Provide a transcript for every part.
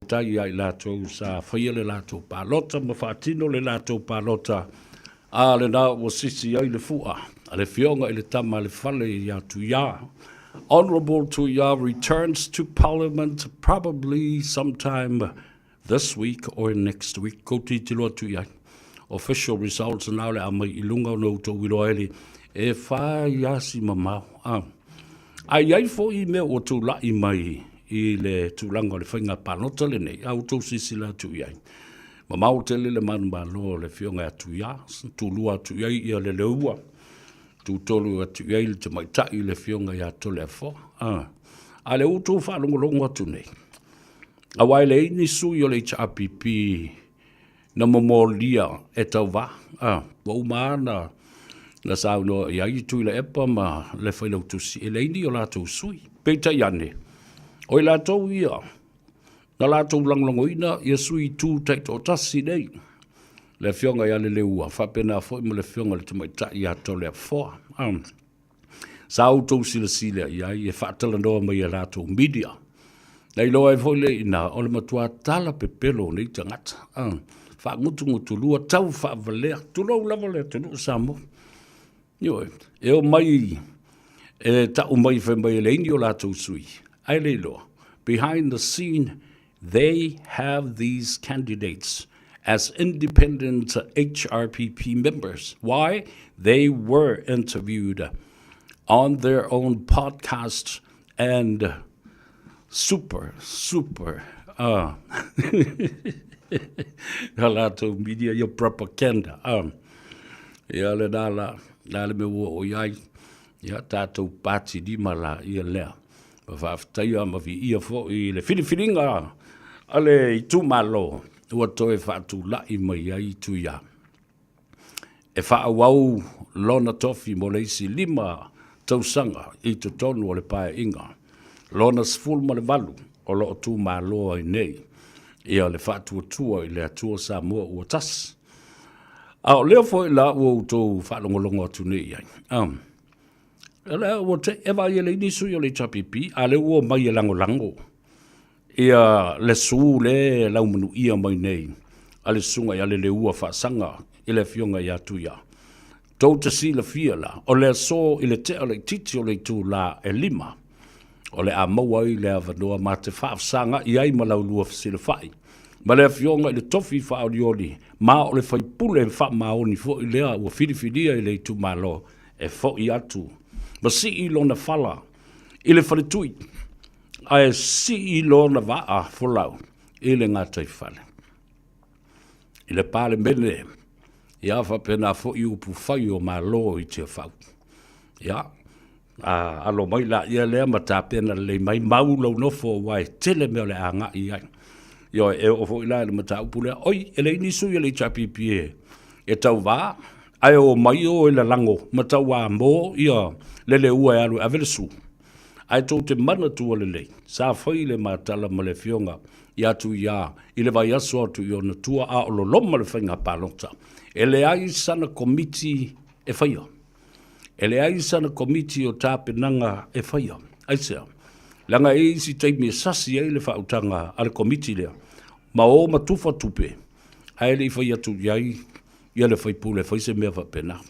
Faafetai ia i latou sa faia le latou palota ma faatino le latou palota, a lena ua sisi ai le fua a le Afioga i le Tama a le Fale ia Tuia. Honourable Tuia returns to Parliament probably sometime this week or next week. Kou tilotilo atu i ai. Official results na o le a mai i luga ona outou iloa ai e fai lava si mamao. A. A i ai foi mea ua tulai mai i le tulaga o le faiga palota lenei, a outou silasila atu i ai, mamao tele le manumalo o le Afioga ia Tuia, tulua atu i ai ia Leleua, tutolu atu i ai le tamaitai le Afioga ia Toleafoa. A, a lea ua outou faalogologo atu nei, aua e leai ni sui o le HRPP na momolia e tauvā. A, ua uma lava na saunoa i ai Tuilaepa ma le Failautusi, e leai ni o latou sui. Peitai ane, o i latou ia na latou lagolagoina ia sui tu taitoatasi nei, le Afioga ia Leleua faapena foi ma le Afioga i le Tamaitai ia Toleafoa. A. Sa outou silasila i ai e faatalanoa mai e latou media. Na iloa ai foi lea i ina, o le matua tala pepelo o nei tagata. Ah, faagutugutulua, tau faavalea, tulou lava le atunuu Samoa. Ioe, e o mai, e tau mai fai mai e leai ni o latou sui, ae le iloa. Behind the scene, they have these candidates as independent HRPP members. Why? They were interviewed on their own podcast and super, super uh, a latou media ia propaganda. Ia le nā la, nā le mea ua o iai, ia tātou pāti lima la ia lea. Ma faafetaia ma viia foi le filifiliga a le itumalo ua toe faatulai mai ai Tuia e faaauau lona tofi mo le isi 5 tausaga i totonu o le Paeaiga lona 18 o lo o tumalo ai nei ia le Faatuatua i le Atua Samoa ua Tasi. A o lea foi la ua outou faalogologo atu nei i ai, O lea ua te e vaai e leai ni sui o le HRPP, a lea ua omai e lagolago ia le su le laumanuia mai nei a le susuga ia Leleua Faasaga i le afioga ia Tuia. Tou te silafia la, o le aso i le tea laitiiti o le itulā e 5, o le a maua ai le avanoa ma te faafesaga'i ai ma laulua fesilafai ma le afioga i le tofi faaolioli ma o le faipule faamaoni foi lea ua filifilia i le itumalo e fo'i atu ma sii lona fala i le faletui, ae sii lona vaa folau i le gataifale. I le Palemene, ia faapena foi upu fai o Malo i Tiafau. Ia, a alo mai laia lea ma tapena lelei mai, mau lou nofo aua e tele mea o le a agai i ai. Ioe, e oo foi la i le mataupu lea, oi, e leai ni sui o le HRPP e tauva, Ae o mai o e lalago ma tauamo ia Leleua e alu e ave le su. Ae tou te manatua lelei, sa fai le matala ma le afioga ia Tuia i le vaiaso atu i ona tua a o loloma le faiga palota. E leai sana komiti e faia. E leai sana komiti o tapenaga e faia. Aisea? Leaga e i ai isi taimi e sasi ai le faautaga a le komiti lea ma o ma tufa tupe ae le i fai atu i ai ia le faipule e fai se mea faapena.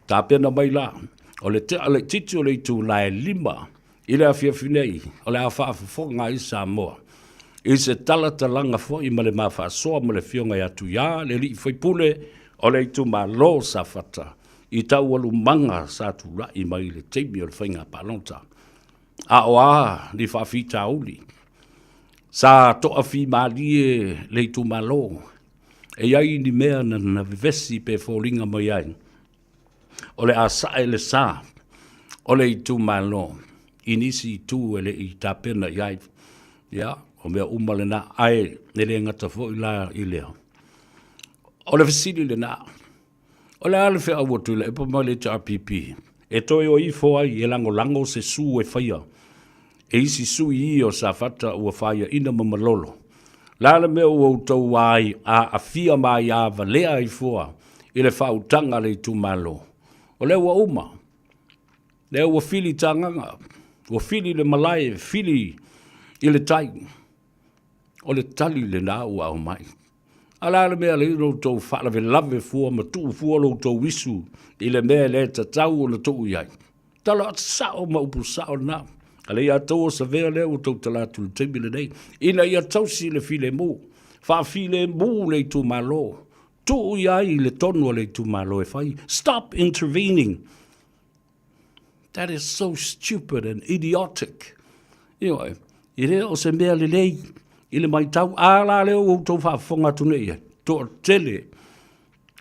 Tapena mai la, o le tea laitiiti o le itula e 5 i le afiafi nei, o le a faafofoga ai Samoa i se talatalaga foi ma le ma faasoa ma le Afioga ia Tuia, le alii faipule o le itumalo o Safata, i taualumaga sa tulai mai i le taimi o le faiga palota. A o a ni faafitauli sa toafimalie le itumalo E i ai ni mea na vevesi pe foliga mai ai, o le a sae le sa o le itumalo i nisi itu e le i tapena i ai. Ia, o mea uma lena, ae e le gata foi la i lea. O le fesili lena, o le a le feau a Tuilaepa ma le HRPP e toe o ifo ai e lagolago se su e faia e isi sui ia o Safata ua faiaina ma malolo. La le mea ua outou ai aafia ma aia valea ai fua i le faautaga a le itumalo. O lea ua uma. Lea ua fili tagaga, ua fili le malae, fili i le tai. O le tali lena ua aumai. A o le a le mea e ala ai ona outou faalavelave fua ma tuu fua lo outou isu i le mea e le tatau ona tuu i ai? Tala sao ma upu sao lena. A le ia outou o Savea lea ua tautala atu i le taimi lenei, ina ia tausi le filemu, faafilemu le itumalo, tuu i ai le tonu a le itumalo e fai. Stop intervening. That is so stupid and idiotic. Ioe, e le o se mea lelei i le matau, a la lea ua outou faafofoga atu nei i ai, toatele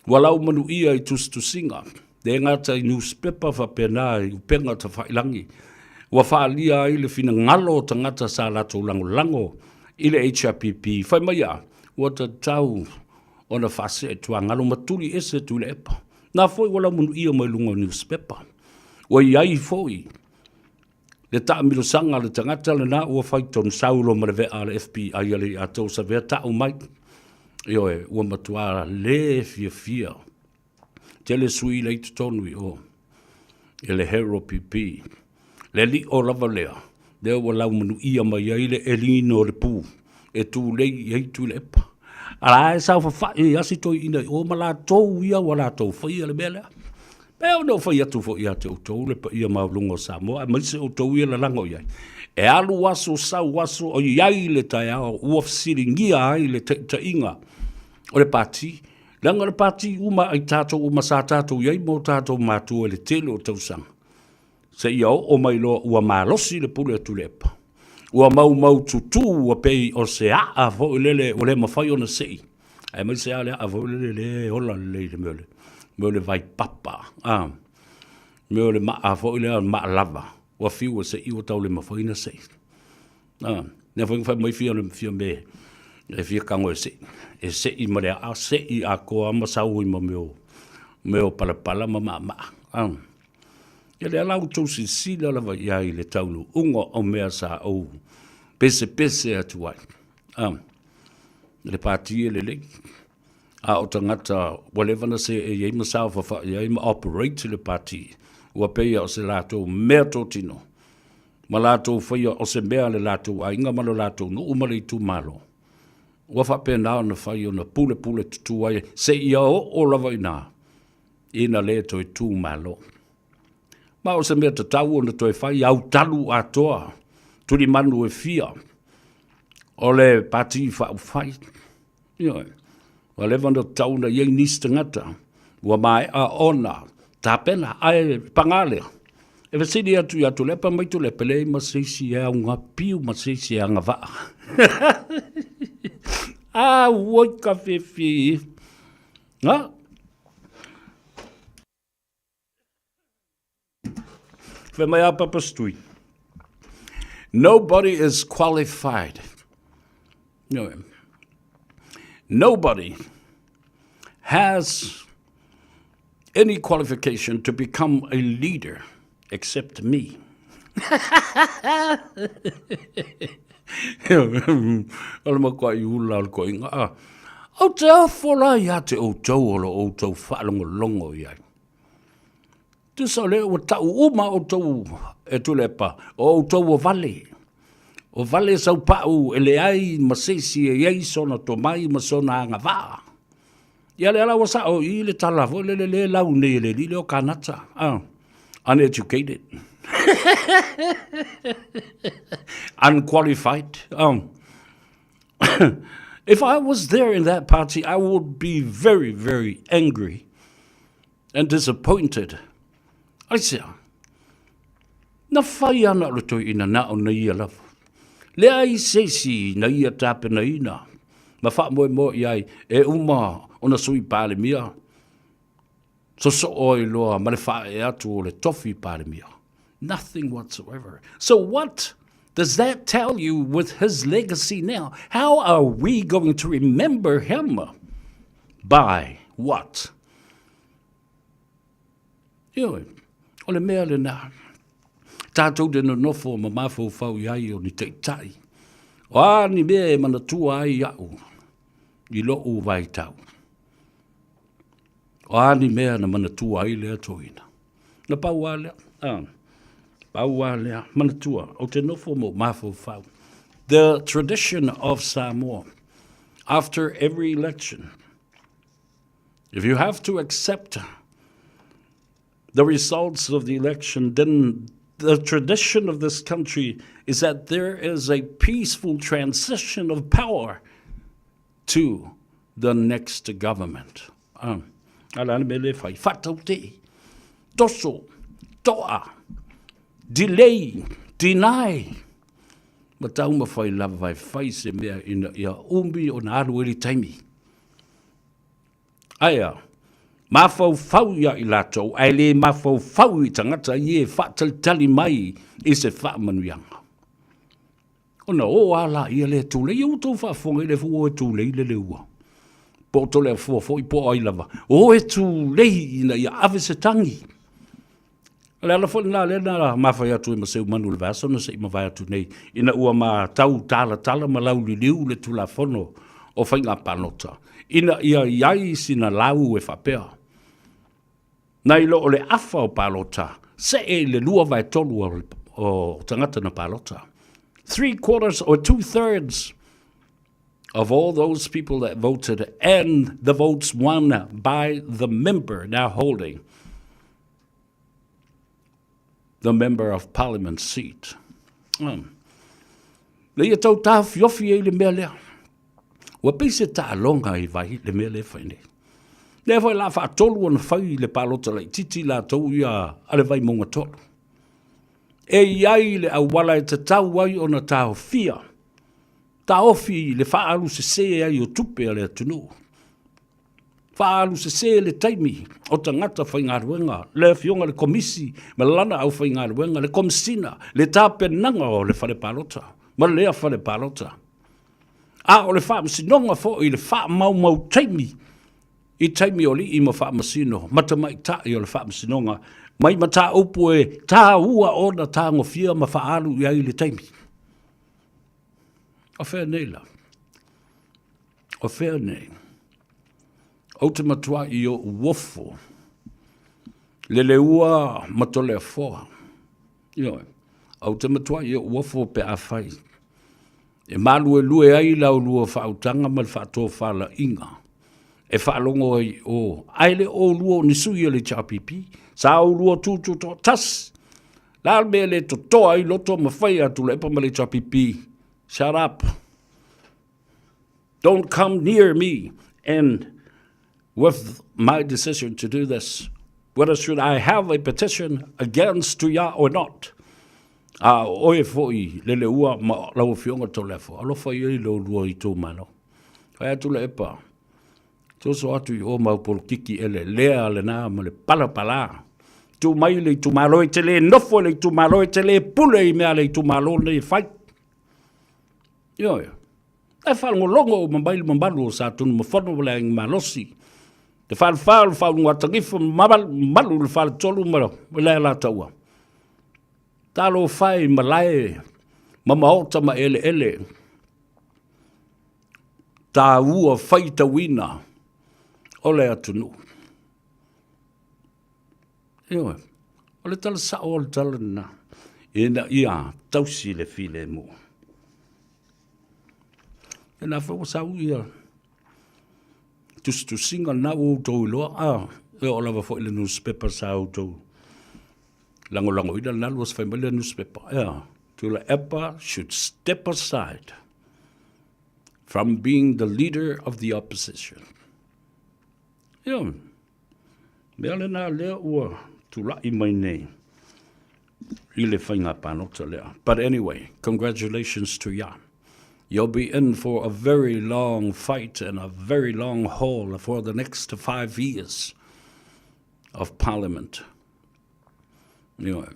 ua laumanuia i tusitusiga, le gata i nusipepa faapena i upega tafailangi, ua faaalia ai le finagalo o tagata sa latou lagolago i le HRPP, fai mai a, ua tatau ona faasee tuagalo ma tuli ese Tuilaepa. Na foi ua laumanuia mai luga o nusipepa. Ua i ai foi le taamilosaga a le tagata lena ua fai tonu saulo ma le vea a le FBI a le ia tou savea tau mai. Ioe, ua matua le fiafia. Tele sui lei totonu i o e le Hero PP. Le lio lava lea, lea ua laumanuia mai ai le elino o le pu e tulei i ai Tuilaepa. A la e saofafai ai lava si toeaina i o ma latou ia ua latou faia le mea lea. Pei ona ou fai atu foi ia te outou le paia maualuga o Samoa, aemaise outou ia lalago i ai. E alu aso sau aso o i ai le taeao ua fesiligia ai le taitaiga o le pati, leaga o le pati uma ai tatou uma sa tatou i ai ma o tatou matua i le tele o tausaga, seia oo mai loa ua malosi le pule a Tuilaepa, ua maumaututu ua pei o se aa foi lele ua le mafai ona sei, aemaise lava le aa foi lele lea e ola lelei i le mea o le, mea o le vaipapa, a, mea o le maa foi lea maa lava, ua fiu e sei ua tau le mafai ona sei. A, lea foi na fai mai fia fia me e fia tago e sei, e sei ma le aa, sei atoa ma sau ai ma mea o mea o palapala ma maamaa. A. Ia lea la ua outou silasila lava i ai i le taunuuga o mea sa ou pesepese atu ai. A, le pati e lelei, a o tagata ua leva ona seei ai ma saofafai ai ma operate le pati, ua pei o se latou meatotino ma latou faia o se mea a le latou aiga ma le latou nuu ma le itumalo, ua faapena ona fai ona pulepule tutu ai seia oo lava i ina ina le toe tu malo. Ma o se mea tatau ona toe fai autalu atoa tulimanu e fia o le Pati Faaupufai. Ioe. Ua leva ona tatau ona i ai nisi tagata ua maea ona tapena, ae paga lea, e fesili atu ia Tuilaepa mai Tuilaepa, e leai ma se isi e augapiu ma se isi e agavaa. Auoi ka fiafia. Na. Fai mai a Papa Stui. Nobody is qualified. No. Nobody has any qualification to become a leader except me. O le matuai ula o le toeaina. Ah. Ou te ofo la ia te outou o lo outou faalogologo i ai. Tusa o lea ua tau uma outou e Tuilaepa, o outou ua vale. O vale saupau e leai ma se isi e i ai sona tomai ma sona agavaa. Ia lea la ua sao i le tala foi lele le lau nei e le alii lea o Kanata. Ah, uneducated. Unqualified. If I was there in that party, I would be very, very angry and disappointed. Aisea? Na fai ana o le toeaina na o na ia lava. Leai se isi na ia tapenaina ma faamoemoe i ai e uma ona Sui Palemia sosoo ai loa ma le faaee atu o le tofi Palemia. Nothing whatsoever. So what does that tell you with his legacy now? How are we going to remember him? By what? Ioe, o le mea lena. Tātou te nonofo ma mafaufau i ai o ni taitai. O a ni mea e manatua ai iaʻu i loʻu vaitau. O a ni mea na manatua ai lea toeaina. Na pau lava lea. Ah, pau lava lea. Manatua, ou te nofo ma ou mafaufau. The tradition of Samoa, after every election, if you have to accept the results of the election, then the tradition of this country is that there is a peaceful transition of power to the next government. Um, ala le mele fai whataute, toso, toa, delay, deny, ma taumafai lava e fai se mea ina ia umi ona alu ai le taimi. Aea, mafaufau ia i latou, ae le mafaufau i tagata ia e faatalitali mai i se faamanuiaga. Ona o a laia lea tulei, ia ua outou faafofoga i lea foi ua o e tulei le leua. Po o Toleafoa foi po o ai lava, o e tulei ina ia ave se tagi. O le ala foi lena lea na mafai atu ai ma Seumanu i le vaiaso na se i mavae atu nei, ina ua matau talatala ma lauliliu le Tulafono o Faiga Palota, ina ia i ai sina lau e faapea, nai lo o le afa o palota, see i le 2/3 o tagata na palota. Three quarters or two thirds of all those people that voted and the votes won by the member now holding the member of parliament seat. Um. Le ia tau tāfiofi ai le mea lea. Ua pei se taaloga i vai le mea lea fai nei. Lea foi la faatolu ona fai le palota laitiiti latou ia a le Vaimauga 3. E i ai le auala e tatau ai ona taofia Taofi le faaalu sese ai o tupe a le atunuu. Faaalu sese le taimi o tagata faigaluega, le afioga i le Komisi ma lana aufaigaluega, le Komesina, le tapenaga o le fale palota ma lea fale palota. A o le faamasinoga foi i le faamaumau taimi i taimi o alii ma faamasino ma tamaitai o le faamasinoga mai mataupu e taua ona tagofia ma faaalu i ai le taimi. O fea nei la? O fea nei? Ou te matua i o uofo, le leua ma Toleafoa. Ioe, ou te matua i o uofo pe a fai. E maluelue ai la ulua faautaga ma le faatofalaiga e faalogo ai o, ae le o ulua o ni sui o le HRPP, sa ulua tutu toatasi. La le mea le totoa ai loto ma fai a Tuilaepa ma le HRPP, shut up. Don't come near me and with my decision to do this. Whether should I have a petition against Tuia or not? A o oe foi le leua ma lau afioga Toleafoa, alofa i ai lo lua i tou malo. Fai atu Tuilaepa, Soso atu i o mau polokiki ele lea lena ma le palapala. Tu mai le itumalo e te le nofo i le itumalo e te le pule i mea le itumalo nei e fai. Ioe. E faalogologo uma mai le mamalu o Satunumafono ma le Aiga Malosi. Te falefa o le Faaulugatanifa ma mamalu le faletolu ma le Alataua. Talofa e i malae ma maota ma eleele. Taua faitauina o le atunuu. Ioe, o le tala sao o le tala lena, ina ia tausi le filemu. E na foi ua sau ia tusitusiga lena ua outou iloa, a, e oo lava foi i le newspaper sa outou lagolagoina lena lua fai mai le newspaper, ea, Tuilaepa should step aside from being the leader of the opposition. Ia, mea lena lea ua tulai mai nei i le faiga palota lea. But anyway, congratulations to ya. You'll be in for a very long fight and a very long haul for the next 5 years of parliament. Ioe.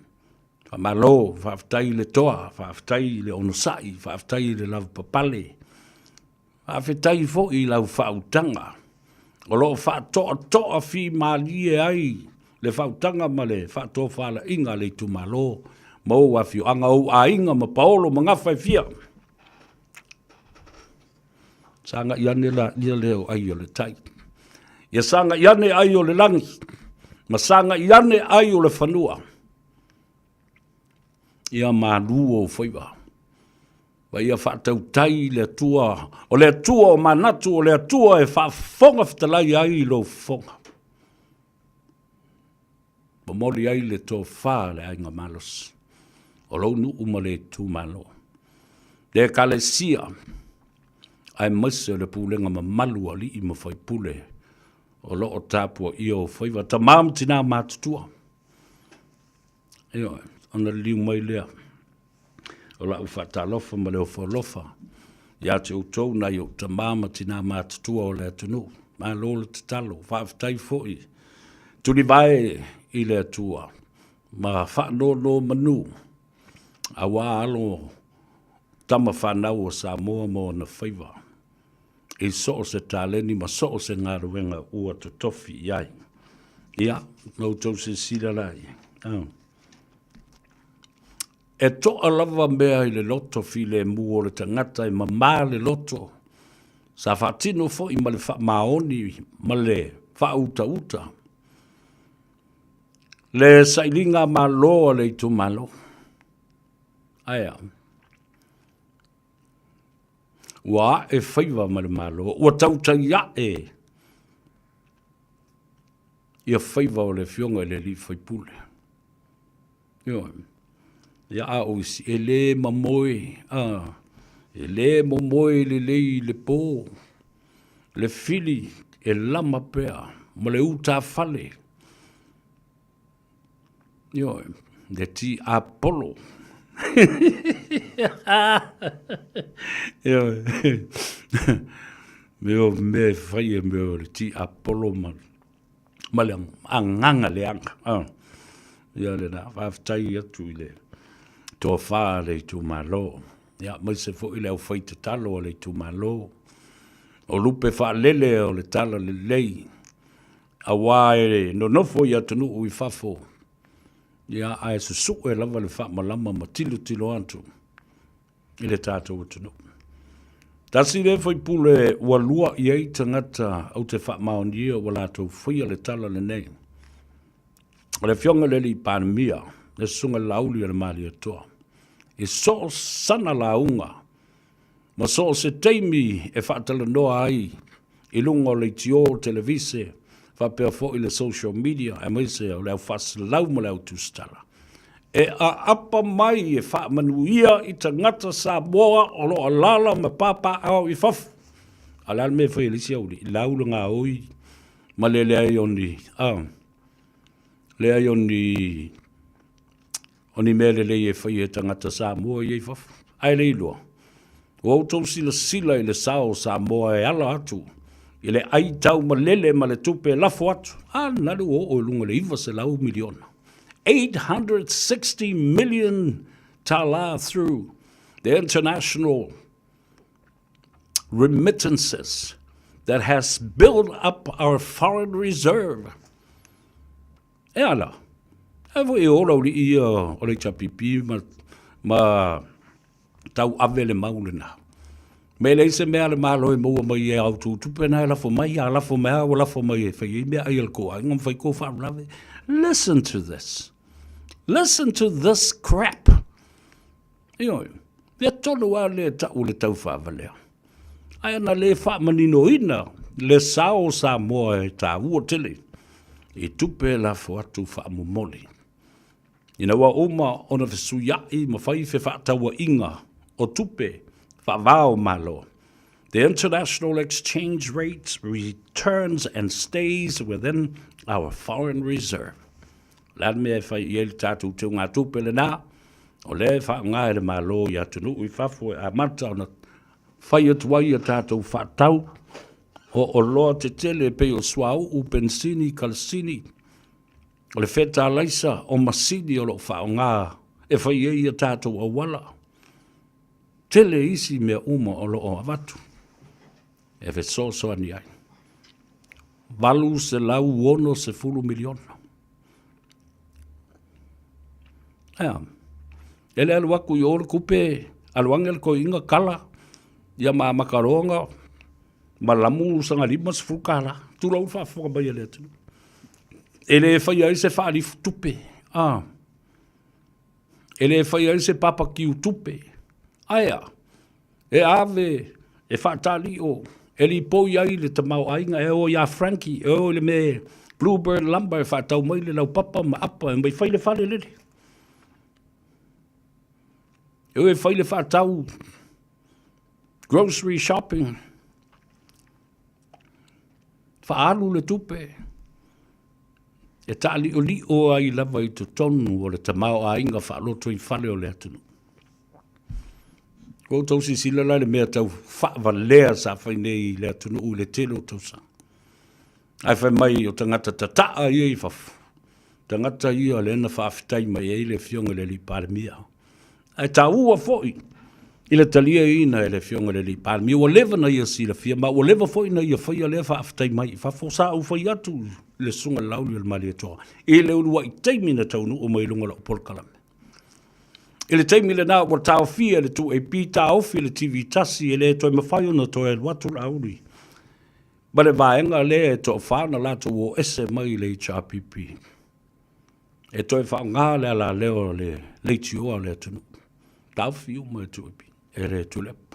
Faamalo, faafetai i le toa, faafetai i le onosai, faafetai i le lavapapale, faafetai foi i lau faautaga o lo o faatoatoa fimalie ai le faautaga ma le faatofalaiga a le itumalo ma ou afioaga, ou aiga ma paolo ma gafa e fia. Sagai ane laia lea o ai o le tai. Ia sagai ane ai o le lagi, ma sagai ane ai o le fanua. Ia malu ou faiva. Ma ia faatautai i le Atua, o le Atua o manatu, o le Atua e faafofoga fetalai ai i lou fofoga. Momoli ai le tofa a le aiga malosi o lou nuu ma le itumalo, le Ekalesia, aemaise o le pulega mamalu a alii ma faipule o lo o tapuaia ou faiva, tama ma tina matutua. Ioe, ona liliu mai lea o lau faatalofa ma le ofo alofa ia te outou nai ou tama ma tina matutua o le atunuu. Malo le tatalo, faafetai foi tulivae i le Atua ma faanonomanu aua alo tama fanau o Samoa ma ona faiva i so o se taleni ma so o se galuega ua totofi i ai. Ia, na outou silasila la i ai. E toa lava mea i le loto filemu o le tagata e mama le loto, sa faatino foi ma le faamaoni ma le faautauta le sailiga malo a le itumalo. Ae a? Ua ae faiva ma le Malo, ua tautai ae ia faiva o le Afioga i le alii faipule. Ioe. Ia a o isi, e le mamoe, a, e le momoe lelei i le po, le fili e lama pea ma le utafale. Ioe, le tiapolo. Ioe, mea o mea e fai e mea o le tiapolo ma ma le agaga leaga. Ah. Ia lena, faafetai atu i le tofa a le itumalo, ia aemaise foi le aufai tatalo a le itumalo, o lupe faalele o le talalelei, aua e nonofo i atunuu i fafo, ia ae susue lava le faamalama ma tilotilo atu i le tatou atunuu. Tasi lea faipule ua lua i ai tagata ou te faamaonia ua latou faia le tala lenei. O le afioga i le alii Palemia, le Susuga i le Laauli o le Malietoa, i so o sana lauga ma so o se taimi e faatalanoa ai i luga o leitio, televise, faapea foi le social media, aemaise o le au faaselau ma le au tusitala, e aapa mai e faamanuia i tagata Samoa o lo o alaala ma papaaao i fafo. A o le a le mea e fai e le isi aualii? Lau le gaoi ma le leai o ni, leai o ni O ni mea lelei e fai e tagata Samoa ia i fafo. Ae le iloa, ua outou silasila i le sao o Samoa e ala atu i le ai taumalele ma le tupe e lafo atu, a lena le ua oo i luga o le 900 miliona. 860 million tala through the international remittances that has built up our foreign reserve. E ala, e foi e ola uli ia o le HRPP ma, ma tau ave le mau lena. Me leai se mea a le Malo e maua mai e au tutupe na e lafo mai, a lafo mai a ua lafo mai e fai ai mea ai a le kou aiga ma fai kou faalavelave. Listen to this. Listen to this crap. Ioe, mea tonu lava lea e tau o le taufaavalea. Ae ana le faamaninoina le sao o Samoa e taua tele i tupe e lafo atu faamomoli. Ina ua uma ona fesuiaʻi ma fai fefaatauaiga o tupe faava o Malo, the international exchange rate returns and stays within our foreign reserve. O le a le mea e fai i ai le tatou teugatupe lena? O lea e faaaoga e le Malo i atunuu i fafo e amata ona fai atu ai a tatou faatau o oloa tetele e pei o suauu, penisini, kalasini, o le fetalaisa, o masini o lo o faaaoga e fai ai a tatou auala. Tele isi mea uma o lo o avatu e fesoasoani ai. $860 miliona. Ea, e le alu atu i o le tupe, alu ane le toeaina kala, ia ma makaloga, ma lamu saga $50. Tulou le faafofoga mai a le atunuu. E le faia ai se faalifu tupe. Ah. E le faia ai se papa kiu tupe. Ae a? E ave, e faataliʻo, e lipoi ai le tamaoaiga, e o iā Frankie, e o i le mea Bluebird Lumber e faatau mai le laupapa ma apa e omai fai le fale lele. E o e fai le faatau grocery shopping, faaalu le tupe, e taaliolio ai lava i totonu o le tamaoaiga faalotoifale o le atunuu. Ua outou silasila la i le mea tau faavalea sa fai nei i le atunuu i le tele o tausaga. Ae fai mai o tagata tataa ia i fafo, tagata ia lea na faafetai mai ai le Afioga i le Alii Palemia. Ae taua foi i le taliaina e le Afioga i le Alii Palemia, ua leva ona ia silafia ma ua leva foi ona ia faia lea faafetai mai i fafo. Sa ou fai atu i le Susuga i le Laauli o le Malietoa i le uluai taimi na taunuu mai i luga o lau polokalame. I le taimi lena ua taofia e le 2AP, taofi e le TV1, e le toe mafai ona toe alu atu Laauli ma le vaega lea e toafa na latou o ese mai le HRPP e toe faaaoga le alaleo o le leitioa o le atunuu. Taofi uma e 2AP, e le Tuilaepa.